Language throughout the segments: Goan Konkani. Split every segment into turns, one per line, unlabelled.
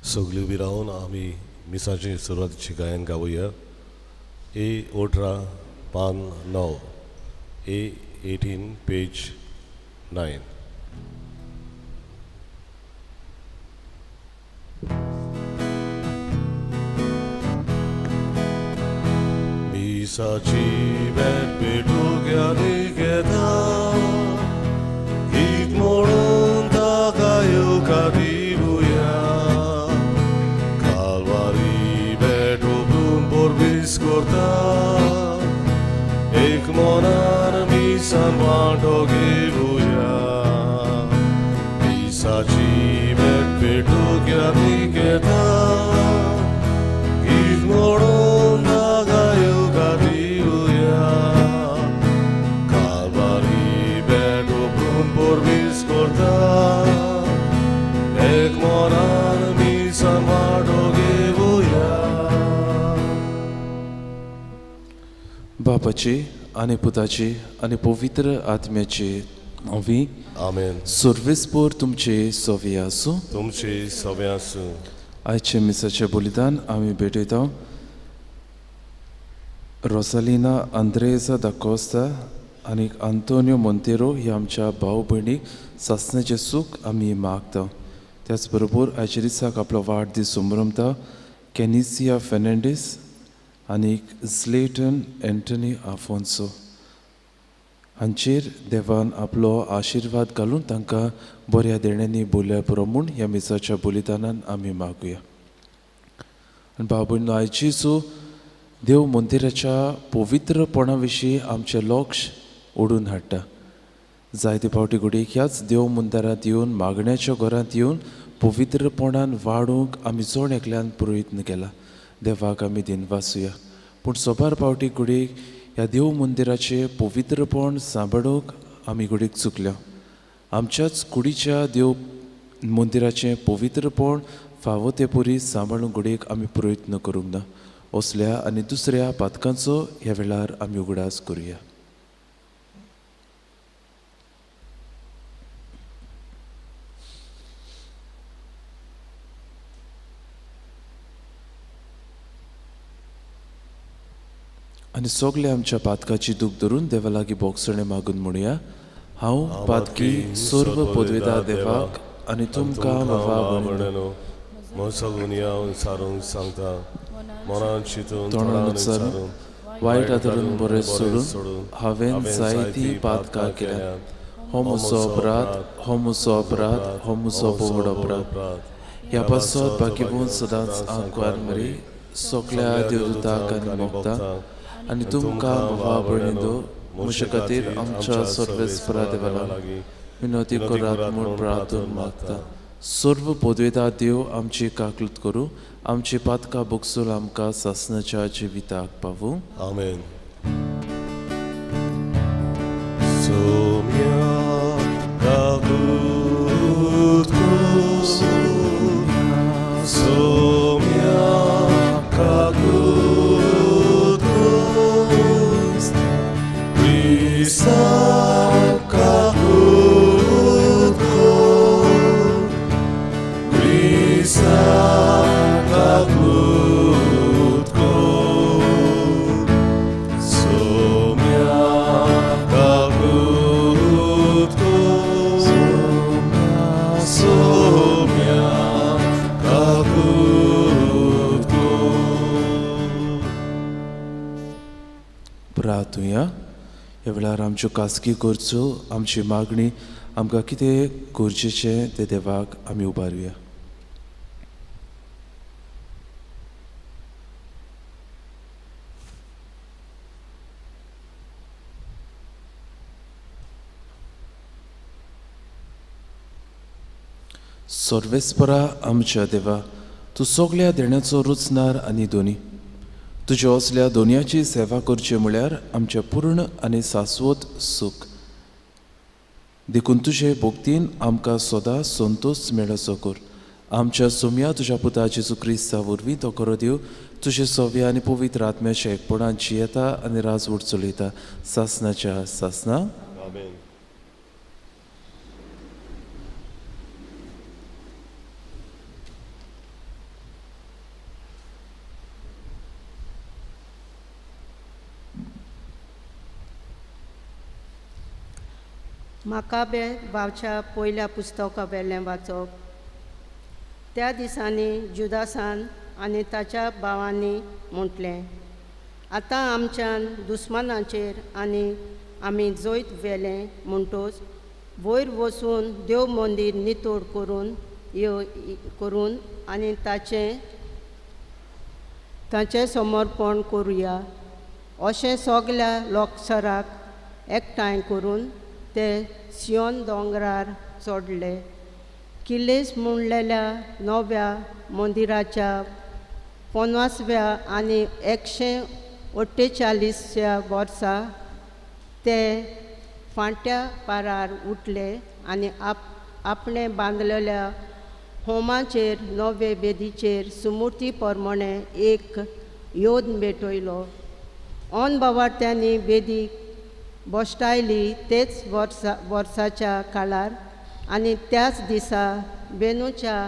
सगळीं उबी रावन आमी मिसाची सुरवातीची गायन गावया. ए 18 पान 9, ए 18 पेज 9. मिसाची भेट पेटूंक घेता, गीत म्हणून ताका येवकार दिवया. कालवारी भेट उबरून पोरबीस करता, एक मनान मिसान वांटो घेवया. मिसाची भेट पेटूंक घेता, गीत म्हणून ताका येवकार दिवया. कालवारी भेट उबरून पोरबीस करता, एक मनान मिसान वांटो घेवया.
बापाची आनी पुताची आनी पवित्र आत्म्याची नवी
आमेन.
सर्वेस्पोर तुमचे सवे आसूं.
तुमचे सवे आसूं.
आयचे मिसाचें बलिदान आमी भेटयता रोसालिना आंद्रेजा दा कोस्ता आनी आंतोनियो मोंतेरो ह्या आमच्या भाव भयणीक सासण्याचें सूख आमी मागता. त्याच बरोबर आयच्या दिसाक आपलो वाडदीस संभ्रमता कॅनिसिया फेर्नांडीस आनी स्लेटन एंटनी आफोन्सो हांचेर देवान आपलो आशिर्वाद घालून तांकां बऱ्या देण्यांनी बोलया पुरो म्हूण ह्या मिसाच्या बलिदानान आमी मागुया. आनी भाव भयणीनो, आयची सो देव मंदिराच्या पवित्रपणा विशीं आमचें लक्ष ओडून हाडटा. जायते फावटी घडयेक ह्याच देव मंदिरांत येवन मागण्याच्या घरांत येवन पवित्रपणान वाडूंक आमी जण एकल्यान प्रयत्न केला. देवाक आमी दिनवासुया. पूण सोबार फावटी घडयेक ह्या देव मंदिराचें पवित्रपण सांबाळूंक आमी घडयेक चुकल्या. आमच्याच कुडीच्या देव मंदिराचें पवित्रपण फावो ते परी सांबाळूंक घडयेक आमी प्रयत्न करूंक ना. असल्या आनी दुसऱ्या पातकांचो ह्या वेळार आमी उगडास करुया. आनी सगळे आमच्या पातकाची दूख धरून देवा लागीं बोगसणें मागून म्हणुया. हांव पातकी सर्व पदवेदार देवाक आनी तुमकां बाबा
सारूंक सांगता, मनान चिंतून
तोंडान उच्चारून वायट आदरून बरें सोडून हांवें जायतीं पातकां केल्यात. हो म्हजो अपराध, हो म्हजो अपराध, हो म्हजो व्हड अपराध. ह्या पासत बाकीबून सदांच आंकवार मरी सगळ्या देवदूताक आनी मोगता आनी तुमकां बाबा भयणींनो म्हजे खातीर आमच्या सर्वेस्परा देवा लागीं विनवती करात म्हूण प्रार्थना मागता. सर्व पदवेदार देव आमची काकलूत करूं, आमची पातकां बोगसून आमकां सासणाच्या जिविताक पावूं.
आमेन. सोम्या काकूत करूं, सोम्या काकूत करूं, क्रिस्ता काकूत करूं, क्रिस्ता काकूत करूं, सोम्या काकूत करूं, सोम्या काकूत करूं.
प्रार्थुया. ह्या वेळार आमच्यो खासगी गरजो, आमची मागणी, आमकां कितें गरजेचें तें देवाक आमी उबारुया. सर्वेस्परा आमच्या देवा, तूं सगल्या देण्याचो रुचणार आनी दोनी. तुज्या असल्या दोनयाची सेवा करची म्हळ्यार आमचें पूर्ण आनी शाश्वत सूख. देखून तुजे भक्तीन आमकां सदां संतोश मेळचो कर. आमच्या सोम्या तुज्या पुता जेजू क्रिस्ता वरवीं तो खरो देव तुजे सव्या आनी पवित्र आत्म्याच्या एकपणान जियेता आनी राजवट चलयता सासणाच्या सासणा.
आमेन.
म्हाका भावच्या पयल्या पुस्तका वेलें वाचप. त्या दिसांनी जुदासान आनी ताच्या भावांनी म्हटलें, आतां आमच्यान दुस्मानाचेर आनी आमी जैत व्हेलें म्हणटोच वयर वचून देव मंदीर नितळ करून करून आनी ताचें ताचें समर्पण करुया अशें सगल्या लोकसराक एकठांय करून ते सियोन दोंगरार चडले. किल्लेस म्हणलेल्या नव्या मंदिराच्या 50व्या आनी 148व्या वर्सा ते फांट्या पारार उठले आनी आपणे बांदलेल्या होमाचेर नवे वेदीचेर सुमूर्ती प्रमाणे एक योद भेटयलो. ऑन बावार्थ्यांनी वेदी बश्टायली तेच वर्साच्या काळार आनी त्याच दिसा बेनूच्या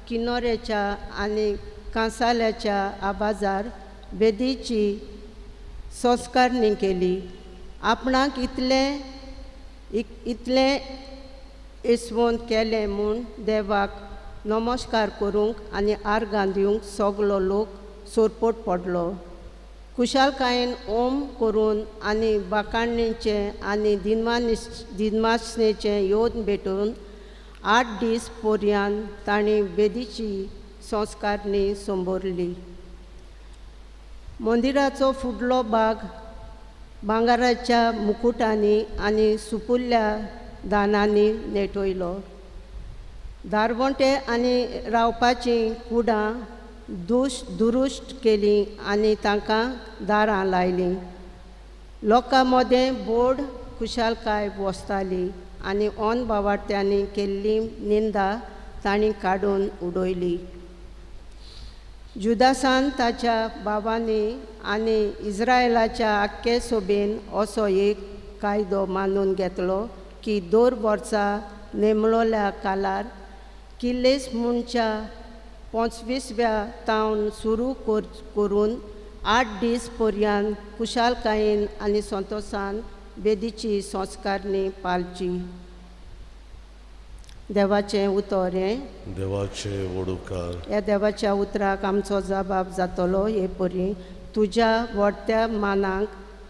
किनोरेच्या आनी कांसाल्याच्या आवाजार वेदीची संस्कारणी केली. आपणाक इतलें इतलें इसवण केलें म्हूण देवाक नमस्कार करूंक आनी आर्गां दिवंक सगलो लोक सोरपोट पडलो. खुशालकायेन ओम करून आनी बाकाणीचें आनी दिनवासनेचें योद भेटून 8 दीस पर्यान तांणी वेदीची संस्कारणी संबोरली. मंदिराचो फुडलो भाग भांगराच्या मुकुटांनी आनी सुपुल्ल्या दानांनी नेटयलो. दारवंटे आनी रावपाचीं कुडां दुरुस्त केलीं आनी तांकां दारां लायलीं. लोकां मदें बोड खुशालकाय बसताली आनी ऑन बावार्थ्यांनी केल्ली निंदा तांणी काडून उडयली. जुदासान ताच्या बाबांनी आनी इस्रायलाच्या आख्खे सोबेन असो एक कायदो मानून घेतलो की दर वर्सा नेमलोल्या कालार किल्लेस म्हणच्या 25व्या तावन सुरू करून 8 दीस पर्यान खुशालकायेन आनी संतोसान वेदीची संस्कारणी पाळची. देवाचें उतर हें.
देवाचें वडुकार.
ह्या देवाच्या उतराक आमचो जबाब जातलो हे परी तुज्या व्हडत्या मानाक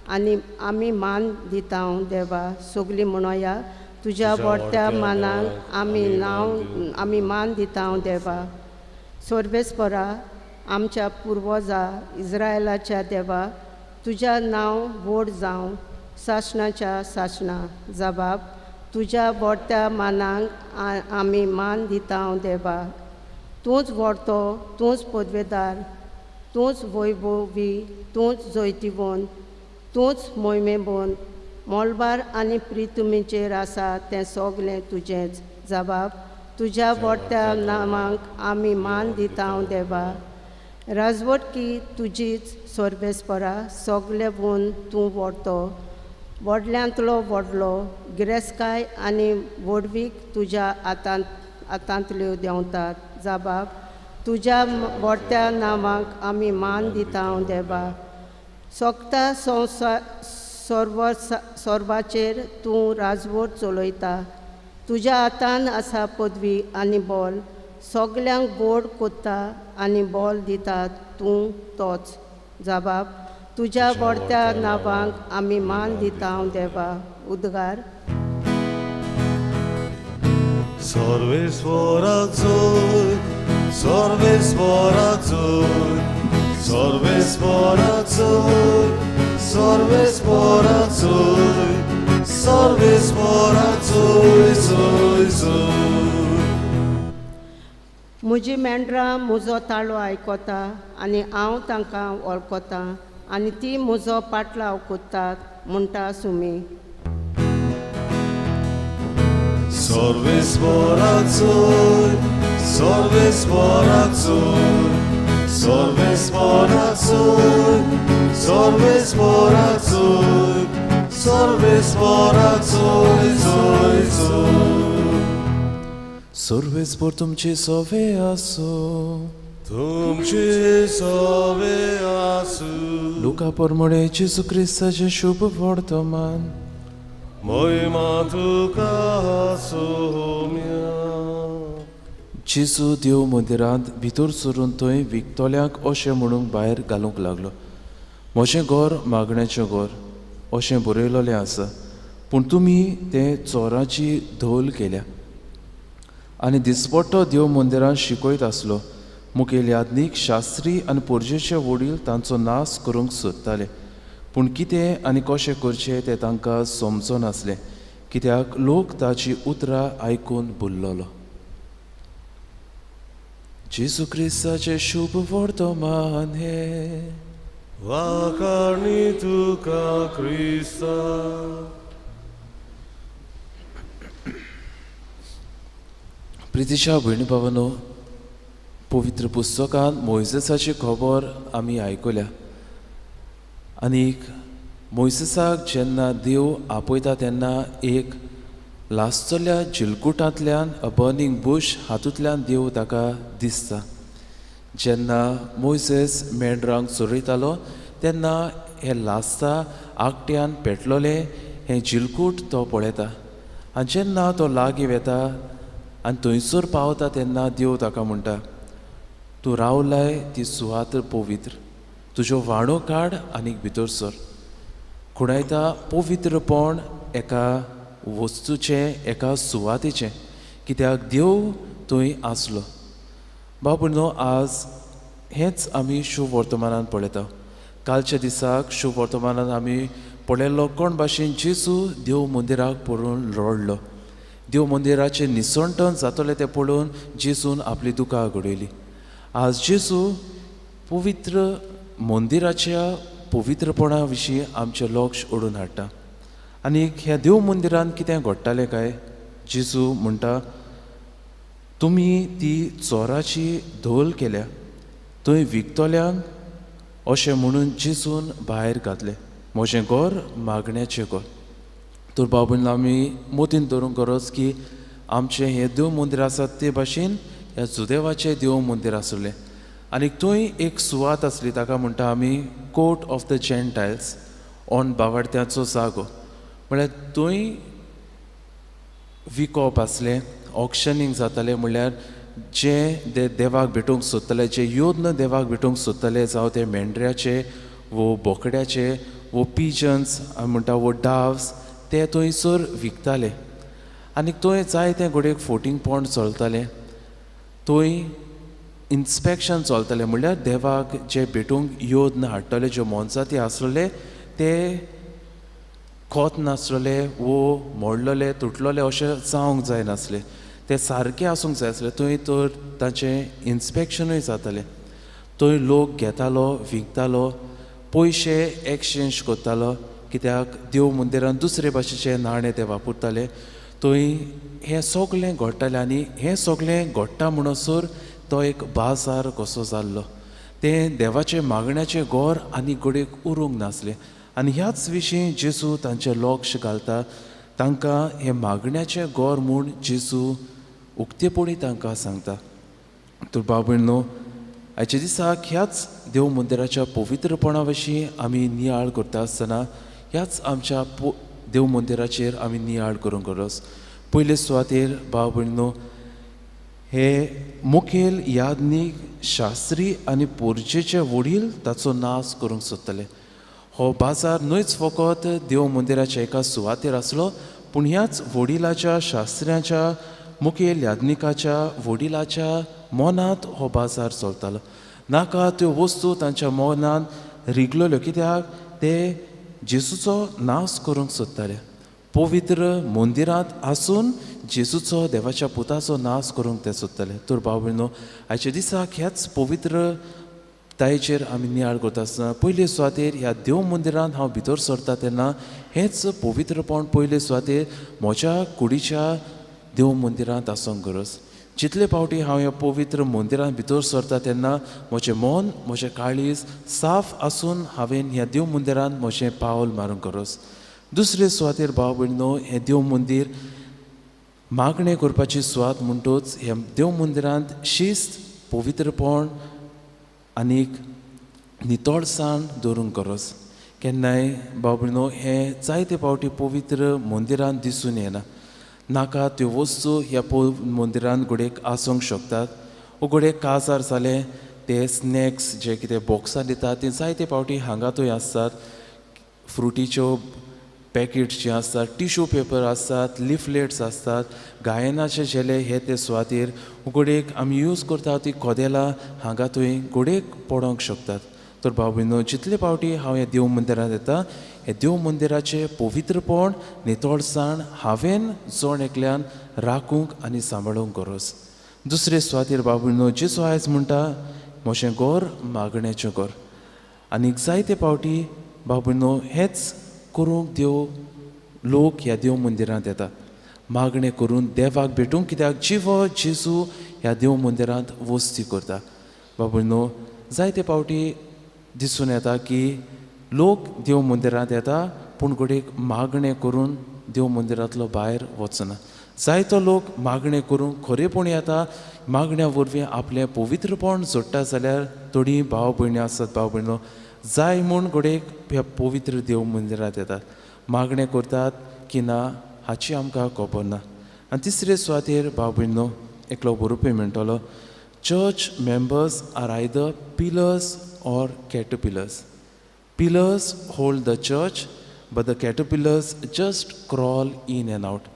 आनी आमी मान दिता देवा. सगलीं म्हणोया, तुज्या व्हडत्या मानाक आमी नांव आमी मान दिता देवा. सर्वेस्परा आमच्या पुर्वजा इस्रायलाच्या देवा, तुज्या नांव व्हड जावं सासणाच्या सासणा. जबाब, तुज्या व्हडत्या मानाक आमी मान दिता देवा. तूंच व्हडतो, तूंच पदवेदार, तूंच वैभवी, तूंच जैतिवंत, तूंच मोहिमेबंद. मोलबार आनी प्रितुमीचेर आसा तें सगलें तुजेंच. जबाब, तुज्या व्हडत्या नामाक आमी मान दिता देवा. राजवटकी तुजीच सर्वेस्परा, सगलें वून तूं व्हडतो, व्हडल्यांतलो व्हडलो. गिरेस्काय आनी व्हडवीक तुज्या हातांतल्यो देंवतात. जबाब, तुज्या व्हडत्या नांवाक आमी मान दिता देवा. सोगता संवसार सर्वाचेर तूं राजवट चलयता. तुज्या हातान आसा पदवी आनी बॉल, सगल्यांक बोड कोत्ता आनी बॉल दिता तूं तोच. जबाब, तुज्या व्हडत्या नांवाक आमी मान दिता देवा. उद्गार.
सर्वेस्वराचो सर्वेस्वराचो सर्वेस्वराचो सर्वेस्वराचो सर्वेस्वराचो सोय सोय.
म्हजी मेंढरां म्हजो ताळो आयकता आनी हांव तांकां वळखतां आनी ती म्हजो पाटलाव कोत्तात म्हणटा सुमी.
सर्वेस्वराचो सर्वेस्वराचो सर्वेस्वराचो सर्वेस्वराचो सर्वेस्वराचो सोय सोय.
सर्वेस्पर तुमचे सोवे आसूं.
तुमचे सोवे आसूं.
लुका प्रमाणे जेजू क्रिस्ताचें शुभ वर्तमान.
मोहिमा तुका सोम्या.
जेजू देव मंदिरांत भितर सरून थंय विकतल्यांक अशें म्हणूंक भायर घालूंक लागलो, म्हजें घर मागण्याचें घर अशें बरयलेलें आसा, पूण तुमी तें चोराची धोल केल्या. आनी दिसपट्टो देव मंदिरांत शिकयत आसलो. मुखेल याज्ञीक, शास्त्री आनी पोरजेचे वडील तांचो नाश करूंक सोदताले, पूण कितें आनी कशें करचें तें तांकां समजनासलें, कित्याक लोक ताची उतरां आयकून भुल्लोलो. जेजू क्रिस्ताचें शुभ वर्तमान हें.
वाखाणी तुका क्रिस्ता.
प्रितीच्या भयणी भावांनो, पवित्र पुस्तकांत मोयजेसाची खबर आमी आयकल्या. आनीक मोयजेसाक जेन्ना देव आपयता तेन्ना एक लासतल्या जिलकुटांतल्यान, अ बर्निंग बूश हातूंतल्यान देव ताका दिसता. जेन्ना मोयजेस मेंढरांक चरयतालो तेन्ना हे लासता आगट्यान पेटलोलें हें जिलकूट तो पळयता. आनी जेन्ना तो लागीं वेता आनी थंयसर पावता तेन्ना देव ताका म्हणटा, तूं रावलाय ती सुवात पवित्र, तुज्यो व्हाणो काड आनी भितर सर. खुणायता पवित्रपण एका वस्तूचें, एका सुवातेचें, कित्याक देव थंय आसलो. बाबू न्हू, आज हेंच आमी शुभ वर्तमानान पळयता. कालच्या दिसाक शुभ वर्तमानान आमी पळयल्लो कोण भाशेन जेजू देव मंदिराक पळोवन रडलो. देव मंदिराचें निसणटन जातलें तें पळोवन जेजून आपली दुकां घडयली. आज जेजू पवित्र मंदिराच्या पवित्रपणा विशीं आमचें लक्ष ओडून हाडटा. आनी ह्या देव मंदिरांत कितें घडटालें काय? जेजू म्हणटा, तुमी ती चोराची धोल केल्या, थंय विकतल्यांक अशें म्हणून जेजून भायर घातलें. म्हजें घर मागण्याचें घर. तर बाबून आमी मोतीन धरूंक गरज की आमचें हें देव मंदीर आसा ते भाशेन ह्या जुदेवाचें देव मंदीर आसलें. आनी थंय एक सुवात आसली, ताका म्हणटा आमी court of the Gentiles, on बावडत्यांचो जागो. म्हळ्यार थंय विकोप आसलें, ऑक्शनींग जातालें. म्हणल्यार जे देवाक भेटूंक सोदताले, जे योद्न देवाक भेटूंक सोदताले, जावं ते मेंढऱ्याचे वो बोकड्याचे वो पिजन्स आमी म्हणटा वो डाव्स, ते थंयसर विकताले. आनी थंय जाय तें घडयेक फोटींग पॉण चलतालें, थंय इन्स्पेक्शन चलतालें. म्हणल्यार देवाक जे भेटूंक योद्न हाडटले, ज्यो मोनजाती आसलेले ते खोत नासलेले वो मोडलेले तुटलेले अशें जावंक जायनासलें, ते सारके आसूंक जाय आसले. थंय तर तांचें इन्स्पेक्शनूय जातालें. थंय लोक घेतालो, विकतालो, पयशे एक्सचेंज करतालो, कित्याक देव मंदिरान दुसरे भाशेचे नाणें ते वापरताले. थंय हें सगळें घडटालें. आनी हें सगळें घडटा म्हणसर तो एक बाजार कसो जाल्लो. तें देवाचें मागण्याचें घर आनी घडयेक उरूंक नासलें. आनी ह्याच विशीं जेजू तांचें लक्ष घालता. तांकां हें मागण्याचें घर म्हूण जेजू उक्तेपणी तांकां सांगता. तर बाबू न्हू, आयच्या दिसाक ह्याच देव मंदिराच्या पवित्रपणा विशीं आमी नियाळ करता आसतना ह्याच आमच्या देव मंदिराचेर आमी नियाळ करूंक गरज. पयले सुवातेर भाव भयणीनो, हे मुखेल याज्ञीक, शास्त्री आनी पोरजेचे वडील ताचो नाश करूंक सोदताले. हो बाजार न्हयच फकत देव मंदिराच्या एका सुवातेर आसलो, पूण ह्याच वडिलाच्या, शास्त्र्यांच्या, मुखेल याज्ञिकाच्या वडिलाच्या मनांत हो बाजार चलतालो. नाका त्यो वस्तू तांच्या मनांत रिगलेल्यो, कित्याक ते जेजूचो नाश करूंक सोदताले. पवित्र मंदिरांत आसून जेजूचो, देवाच्या पुताचो नाश करूंक ते सोदताले. तर भाव भयणीनो, आयच्या दिसाक ह्याच पवित्रतायेचेर आमी नियाळ करता आसतना पयले सुवातेर ह्या देव मंदिरांत हांव भितर सरता तेन्ना हेंच पवित्रपण पयले सुवातेर म्हज्या कुडीच्या देव मंदिरांत आसूंक गरज. जितले फावटी हांव ह्या पवित्र मंदिरांत भितर सरता तेन्ना म्हजें मन, म्हजें काळीज साफ आसून हांवें ह्या देव मंदिरांत म्हजें पावल मारूंक गरज. दुसरे सुवातेर भाव भयणीनो, हें देव मंदीर मागणें करपाची सुवात म्हणटूच ह्या देव मंदिरांत शिस्त, पवित्रपण आनीक नितळसाण दवरूंक गरज. केन्नाय भाव भयणो हें जायते फावटी पवित्र मंदिरांत दिसून येना. नाका त्यो वस्तू ह्या मंदिरांत घडयेक आसूंक शकतात. वो घडयेक काजार जालें ते स्नॅक्स जे कितें बॉक्सां दितात ते जायते फावटी हांगा थंय आसतात. फ्रुटीच्यो पॅकेट्स जीं आसतात, टिश्यू पेपर आसतात, लिफलेट्स आसतात, गायनाचे झेले हे ते सुवातेर घडयेक आमी यूज करता ती कदेलां हांगा थंय घडयेक पडोंक शकतात. तर भाव भयणो जितले फावटी हांव ह्या देव मंदिरांत येता हे देव मंदिराचें पवित्रपण नितळसाण हांवें जण एकल्यान राखूंक आनी सांबाळूंक गरज. दुसरे सुवातेर भाव भयणो जेजू आयज म्हणटा म्हजें घर मागण्याचें घर. आनीक जायते फावटी भाव भयणो हेंच करूंक देव लोक ह्या देव मंदिरांत येता मागणें करून देवाक भेटूंक, कित्याक जिवो जेजू ह्या देव मंदिरांत वस्ती करता. भाव भयणो जायते फावटी दिसून येता की लोक देव मंदिरांत येता पूण घडयेक मागणें करून देव मंदिरांतलो भायर वचना. जायतो लोक मागणें करूंक खरेपणी येता, मागण्या वरवीं आपलें पवित्रपण जोडटा जाल्यार थोडीं भाव भयणी आसत भाव भयणो जाय म्हूण घडयेक ह्या पवित्र देव मंदिरांत येतात, मागणें करतात की ना हाची आमकां खबर ना. आनी तिसरे सुवातेर भाव भयणो एकलो बरोवपी म्हणटलो, church members are either pillars or caterpillars. Pillars hold the church but the caterpillars just crawl in and out.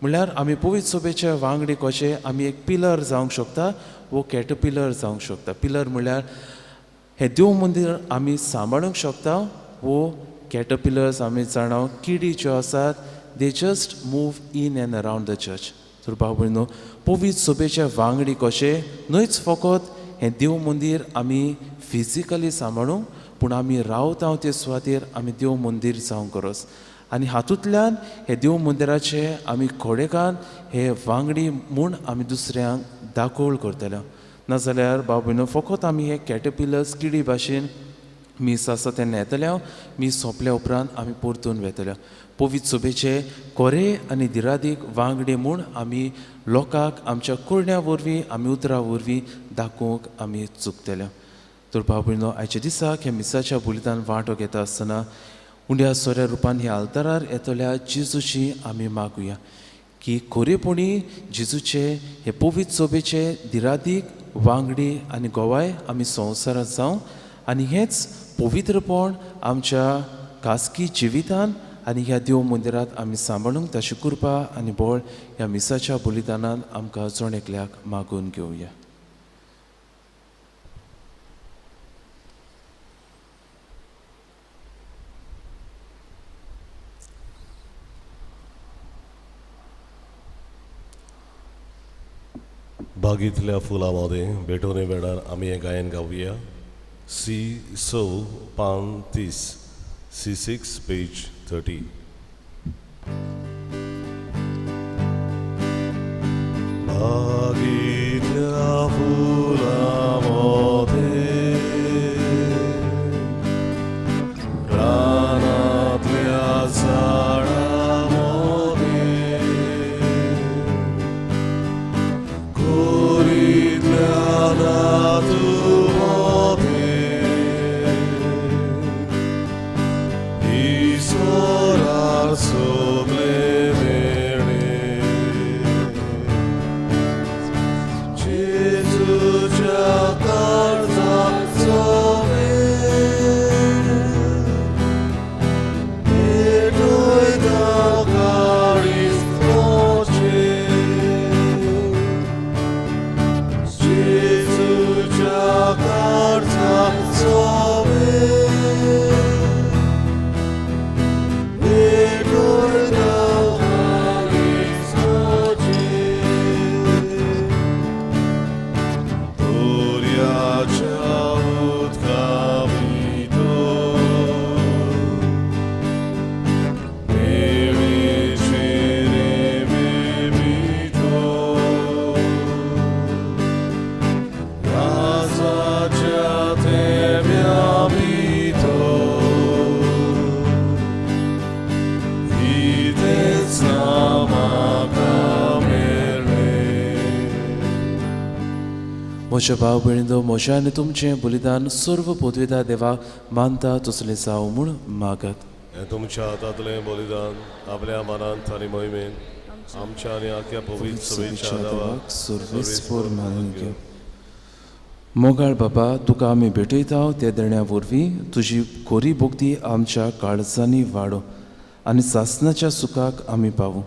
म्हणल्यार आमी पवित्र सभेचे वांगडी कशे आमी एक पिलर जावंक शकता वो कॅटरपिलर जावंक शकता. पिलर म्हणल्यार हें देव मंदीर आमी सांबाळूंक शकता वो कॅटरपिलर्स आमी जाणा किडी ज्यो आसात they just move in and around the church. तर भाव भयणो पवित्र सभेचे वांगडी कशे न्हयच फकत हें देव मंदीर आमी फिजिकली सांबाळूंक पूण आमी रावता ते सुवातेर आमी देव मंदीर जावंक गरज. आनी हातूंतल्यान हे देव मंदिराचे आमी खोडेकान हे वांगडी म्हूण आमी दुसऱ्यांक दाखोवळ करतले. नाजाल्यार भाव भयणो फकत आमी हे कॅटरपिलर्स किडी भाशेन मीस आसा तेन्ना येतले, मीस सोंपल्या उपरांत आमी परतून वेतले. पवित्र सभेचे कोरे आनी दिरादीक वांगडी म्हूण आमी लोकांक आमच्या करण्या वरवीं आमी उतरां वरवीं दाखोवंक आमी चुकतले. तर भाव भयणो आयच्या दिसाक ह्या मिसाच्या बुलितान वांटो घेता आसतना उंड्या सोऱ्या रुपान ह्या आल्तारार येतल्या जेजूची आमी मागुया की खरेपणी जेजूचे हे पवित्र सभेचे दिरादीक वांगडी आनी गोवाय आमी संवसारांत जावं आनी हेंच पवित्रपण आमच्या खासगी जिवितान आनी ह्या देव मंदिरांत आमी सांबाळूंक ताची कृपा आनी बळ ह्या मिसाच्या बलिदानान आमकां जण एकल्याक मागून घेवया.
बागेंतल्या फुलां मदें भेटवणे वेळार आमी हें गायन गावया. सी स पान 30, C6 page 30. बागेंतल्या फुलां मदें रानांतल्या झाडां मदें कोरींतल्या धातू मदें ईश्वरा सगळे मेळे जेजूच्या काळजाचो पेटयता काळीज तोचें जेजूच्या काळजाचो पेटयता काळीज तोचें दर्याच्या उदका भितर मेळीचे रेंवे भितर राजाच्या थेंब्या भितर कितेंच ना म्हाका मेळ्ळें.
म्हज्या भाव भयणींनो, म्हज्या आनी तुमचें बलिदान सर्व पदवेदार देवाक मानता तसलें जावं म्हूण मागात.
तुमच्या हातांतलें बलिदान आपल्या मनांत आनी मोहिमेन आमच्या आनी आख्या पवित्र सभेच्या देवाक
सर्वेस्पर मानून घेवं. मोगाळ बाबा, तुका आमी भेटयता त्या देण्या वरवीं तुजी खोरी भक्ती आमच्या काळजांनी वाडो आनी सासनाच्या सुखाक आमी पावूं.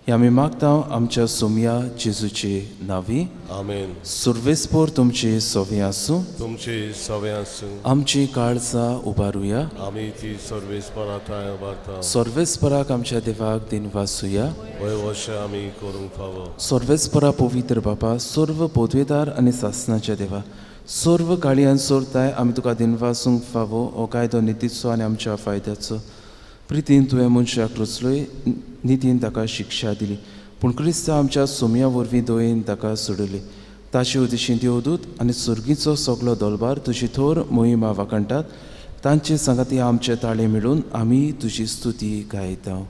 हे आमी मागता आमच्या सोमया जेजूचे नांवी.
आमेन.
सर्वेस्पर तुमचे सवे आसूं.
तुमचे सवे आसूं.
आमची काळजां उबारुया.
आमी ती सर्वेस्परा ठांय उबारता.
सर्वेस्पराक आमच्या देवाक दिनवासुया.
वय आमी करूंक फावो.
सर्वेस्परा पवित्र बाबा, सर्व पदवेदार आनी सासनाच्या देवा, सर्व काळयान सोरताय आमी तुका दिनवासूंक फावो. हो कायदो नितीचो आनी आमच्या फायद्याचो. प्रितीन तुवें मनशाक रचलोय, नितीन ताका शिक्षा दिली, पूण क्रिस्त आमच्या सोमया वरवीं दयेन ताका सोडयली. ताचे उदेशीं देवदूत आनी सुर्गीचो सगलो दलबार तुजी थोर मोहिमा वाखाणटात. तांचे सांगाती आमचे ताळे मेळून आमी तुजी स्तुती गायता.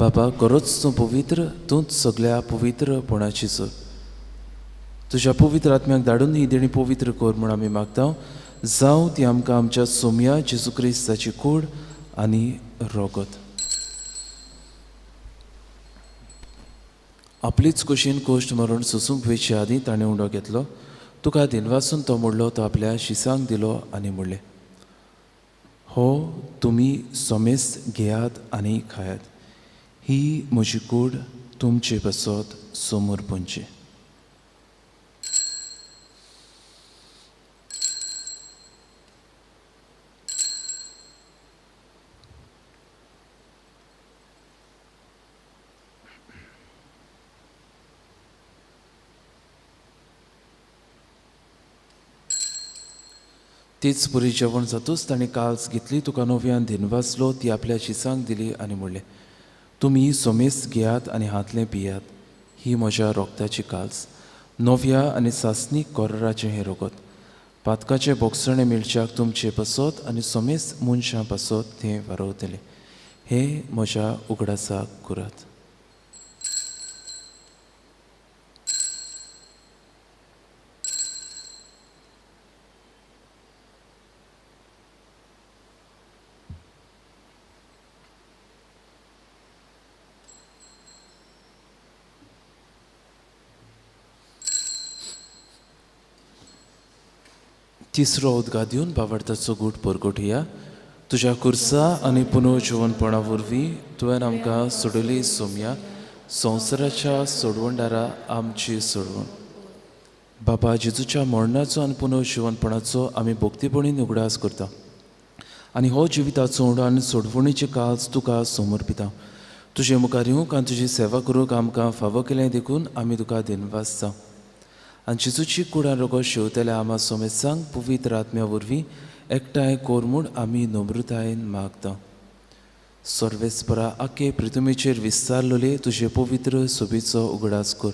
बाबा, खरोच तूं पवित्र, तूंच सगळ्या पवित्रपणाची सर. तुज्या पवित्र आत्म्याक धाडून ही देणी पवित्र कर म्हूण आमी मागता. जावं ती आमकां आमच्या सोमया जेजू क्रिस्ताची कूड आनी रोगत. आपलीच कुशीन कोश्ट मरण सोसूंक वेचे आदीं ताणें उंडो घेतलो. तुका दिनवासून तो मोडलो, तो आपल्या शिसांक दिलो आनी म्हणलें, हो तुमी सोमेस्त घेयात आनी खायात, ही म्हजी कूड तुमचे पासत समर्पणची. तीच पुरी जेवण जातूच ताणें काल्स घेतली, तुका नव्यान दिनवासलो, ती आपल्या शिसांक दिली आनी म्हणलें, तुमी सोमेस्त घेयात आनी हातलें पियात, ही म्हज्या रोगताची काल्स, नव्या आनी सासणीक कोराचें हें रोगत. पातकाचें बोगसणें मेळच्याक तुमचे पासत आनी सोमेस्त मनशां पासत तें वारवतलें. हें म्हज्या उगडासाक करात. तिसरो उदका दिवन बावडताचो गूट परगटया. तुज्या कुर्सा आनी पुनर्जिवनपणा वरवीं तुवें आमकां सोडयली सोमया, संवसाराच्या सोडवणदारा आमची सोडवण. बाबा जेजूच्या मरणाचो आनी पुनर्जिवनपणाचो आमी भक्तीपणी उगडास करता आनी हो जिविताचो उंडो आनी सोडवणीची काज तुका समर्पिता. तुजे मुखार येवंक आनी तुजी सेवा करूंक आमकां फावो केलें देखून आमी तुका दिनवासता. आनी जेजूची कुडान रोगो शेवतल्या आमा सोमेसांक पवित्र आत्म्या वरवीं एकठांय कर म्हूण आमी नम्रतायेन मागता. सर्वेस्परा आखे पृथ्वीचेर विस्तारलेले तुजे पवित्र सोबीचो उगडास कर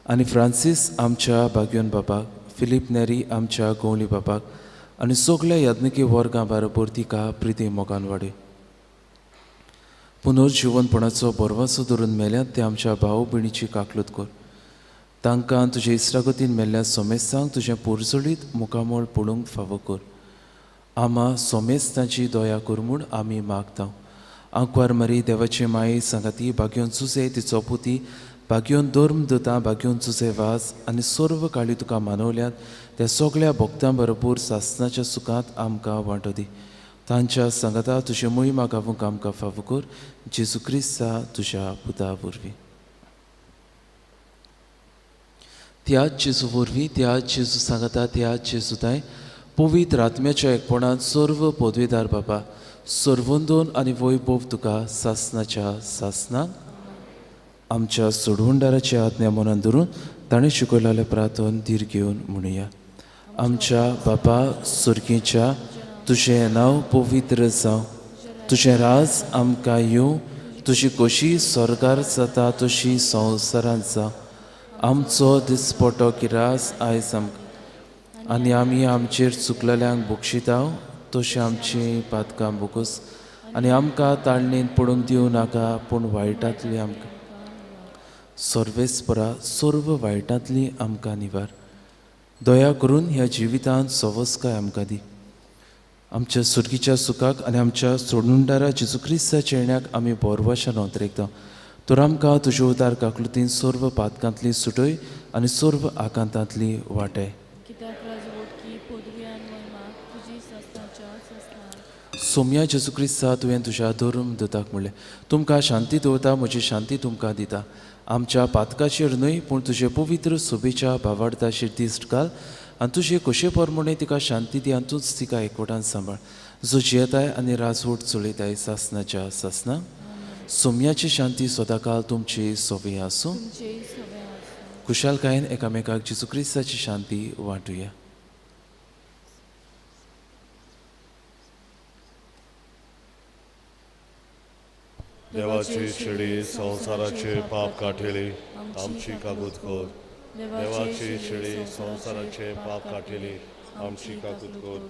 आनी फ्रांसीस आमच्या बाग्योन बाबाक, फिलीप नेरी आमच्या गवळी बाबाक आनी सगल्या याज्ञिकी वर्गां बारोबर तिका प्रिती मोगान वाडय. पुनर्जिवनपणाचो बरवासो धरून मेल्यात ते आमच्या भाव भयणीची काकलूत कर. तांकां तुजे इस्रागतीन मेल्ल्या सोमेसांक तुजें पोरजोळीत मुखामळ पळोवंक फावो कर. आमा सोमेस्तांची दया कर म्हूण आमी मागता. आंकवार मरी देवाचे माये सांगाती भाग्योन सुसे तिचो पुती भाग्योन धर्म दुतां भाग्योन सुसे वास आनी सर्व काळी तुका मानवल्यात त्या सगळ्या भक्तां बरोबर सासनाच्या सुखांत आमकां वांटो दी. तांच्या सांगाता तुजे मोहिमा गावूंक आमकां फावो कर जेजू क्रिस्ता तुज्या पुता वरवीं. त्याच जेजू वरवीं त्याच जेजू सांगाता त्याच जेजू ताय पवित्र आत्म्याच्या एकपणान सर्व पदवेदार बाबा सर्वंदोन आनी वैभव तुका सासनाच्या सासनाक. आमच्या सोडवणदाराची आज्ञा मनान धरून ताणें शिकयलेलें प्रार्थन धीर घेवन म्हणुया. आमच्या बापा सुर्गीच्या तुजें नांव पवित्र जावं, तुजें राज आमकां येवं, तुजी खोशी स्वर्गार जाता तशी संवसारांत जावं. आमचो दिसपटो किरास आयज आमकां आनी आमी आमचेर चुकलेल्यांक बक्षिता तशें आमची पातकां बोगस आनी आमकां ताळणेन पडूंक दिवं नाका पूण वायटांतली आमकां सर्वेस्परा सर्व वायटांतली आमकां निवार. दया करून ह्या जिवितांत सवस्काय आमकां दी. आमच्या सुर्गीच्या सुखाक आनी आमच्या सोडणदारा जेजू क्रिस्ताच्या येण्याक आमी बोरवाशान अंतरेकता. तर आमकां तुज्या उदार काकलुतीन सर्व पातकांतली सुटय आनी सर्व आकांतांतली वाटय. सोम्या जेजू क्रिस्ता तुवें तुज्या धर्म दुताक म्हणलें तुमकां शांती दवरता म्हजी शांती तुमकां दिता. आमच्या पातकाचेर न्हय पूण तुजे पवित्र सोबेच्या भावार्थाचेर दिश्ट घाल आनी तुजे खोशे प्रमाणे तिका शांती दी आनी तूंच तिका एकवटान सांबाळ जो जियेताय आनी राजवट चलयताय सासनाच्या सासना. सोम्याची शांती सदांकाल तुमची सोबी आसूं. खुशालकायेन एकामेकाक जेजू क्रिस्ताची शांती वांटुया.
देवाची शेळी संवसाराचे पाप काडटली आमची काकूत कर. देवाची शेळी संवसाराचे पाप काडटली आमची काकूत कर.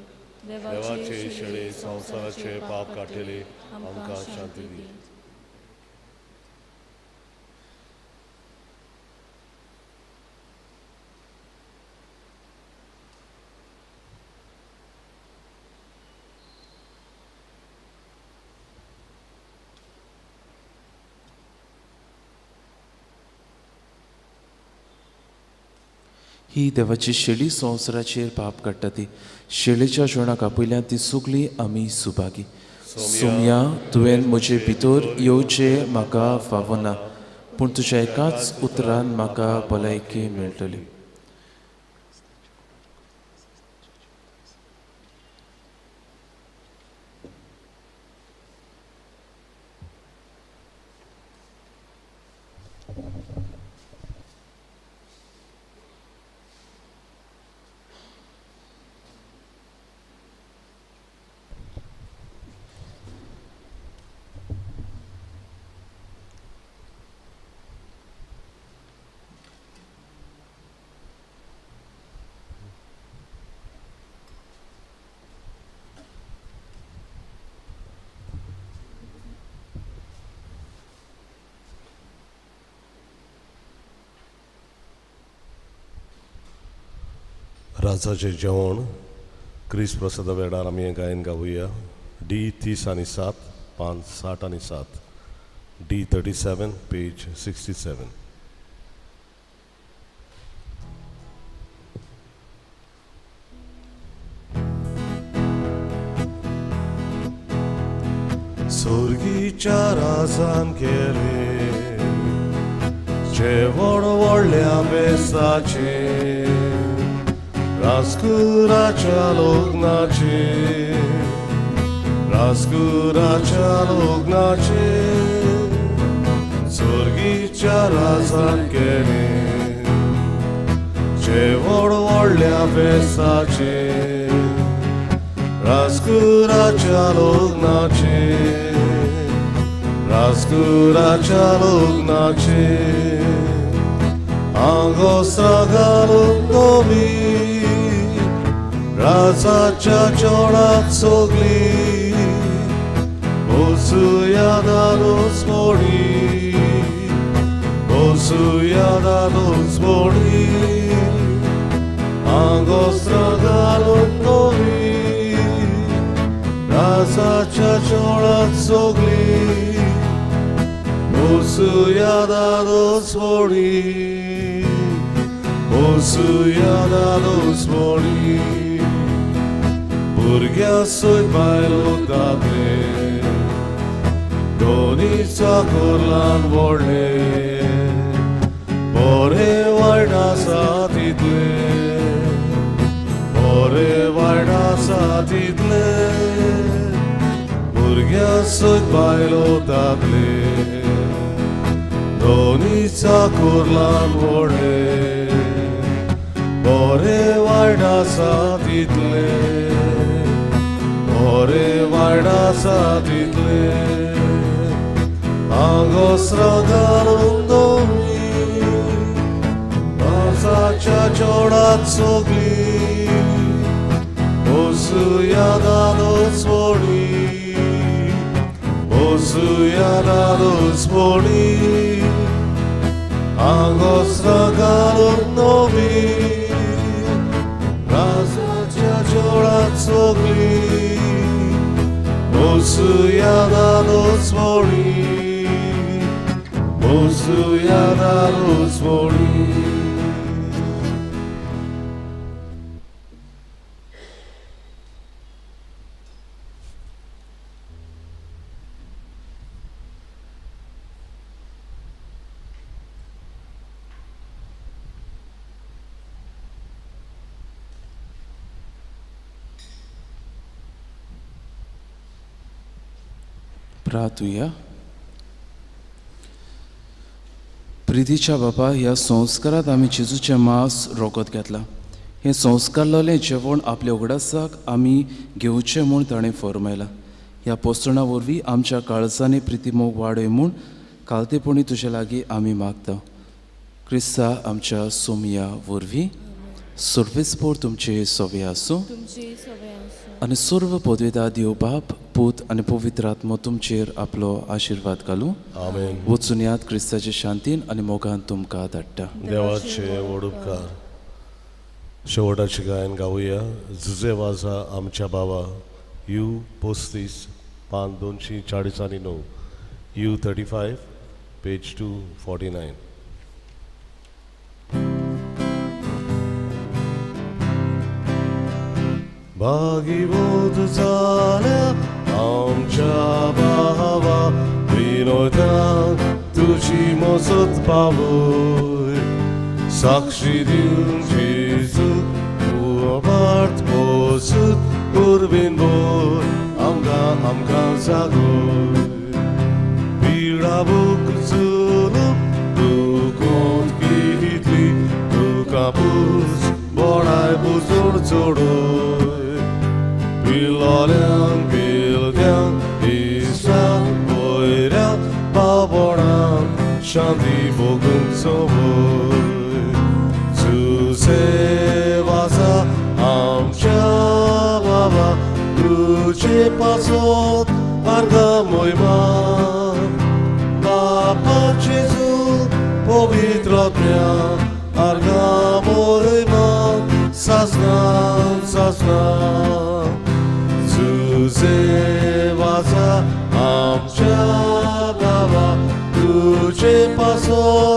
देवाची शेळी संवसाराचे पाप काडटली आमकां शांती दी.
ही देवाची शेळी संवसाराचेर पाप काडटा ती शेळीच्या जेवणाक आपयल्यान ती सगळी आमी सुभागी. सोम्या तुवें म्हजे भितर येवचें म्हाका फावना पूण तुज्या एकाच उतरान म्हाका भलायकी मेळटली.
राजाचें जेवण क्रिस प्रसादा वेळार आमी हें गायन गावया. डी 30 आनी 7 पान 60 आनी 7 डी 37 पेज 67. सोर्गीच्या राजान केलें जेवण व्हडल्या बेसाचें राजकुराच्या लग्नाचें राजकुराच्या लग्नाचें सोर्गीच्या राजान केलें जेवण व्हडल्या बेसाचें राजकुराच्या लग्नाचें राजकुराच्या लग्नाचें आंगोस्रा घालून दोमी राजाच्या जेवणाक सगळी बसुया दादोस मोडी बसुया दादोस मोडी आंगोस्रा घालून दोमी राजाच्या चोळात सोगली ओसुया दादोसपोणी ओसुया दादोसपोणी भुरग्यां सयत बायलो दादले दोनी चाकोर ल्हान व्हडले बरें वायट आसा तितलें बरें वायट आसा तितलें भुरग्यां सयत बायलो दादले दोनी चाकोर ल्हान व्हडले बरें वायट आसा तितलें बरें वायट आसा तितलें आंगोस्रां घालून दवरी राजाच्या चोडात सोगली ओसुया दादोसपोणी ओसुया दादोसपोणी आंगोस्रां घालून दवरी राजाच्या चोडात सोगली ओसुया दादोसपोणी ओसुया दादोसपोणी.
प्रार्थुया. प्रितीच्या बापा, ह्या संस्कारांत आमी जेजूचें मांस रोगत घेतलां. हें संस्कारलेलें जेवण आपल्या उगडासाक आमी घेवचें म्हूण ताणें फर्मायलां. ह्या पोसणा वरवीं आमच्या काळजांनी प्रितीमोग वाडय म्हूण कालतेपणी तुजे लागीं आमी मागता. क्रिस्ता आमच्या सोमया वरवीं. सर्वेस्पोर तुमचे सवे आसूं आनी सर्व पदवेदा देव बाप पूत आनी पवित्र आत्मो तुमचेर आपलो आशिर्वाद घालूं.
आमेन.
वचून याद क्रिस्ताचे शांतीन आनी मोगान तुमकां धाडटा.
देवाचे व्हड उपकार. शेवटाचे गायन गावया. जुजे वाजा आमच्या बाबा you 35 पान 249 you 35 page 249. भागीवंत जाल्या आमच्या भावा विनोदान तुजी मजत पावय साक्षी दिवन जेजू उबार्त पोसत उर्बीन बोर आमकां आमकां जागोय पिडा भूक जुलूम दुखोंत कितली तुका पूज बोडाय बुजोड चोडोय पिलोल्यांक पिलग्यांक इश्टांक वयऱ्यांक पावणांक शांती भोगूंक संवय तुजे वाजा आमच्या बाबा तुजे पासत आर्गां मोहिमा बापा जेजू पवित्र आत्म्या आर्गां मोहिमा सासना सासना तुजे वाजा आमच्या बाबा तुजे पासत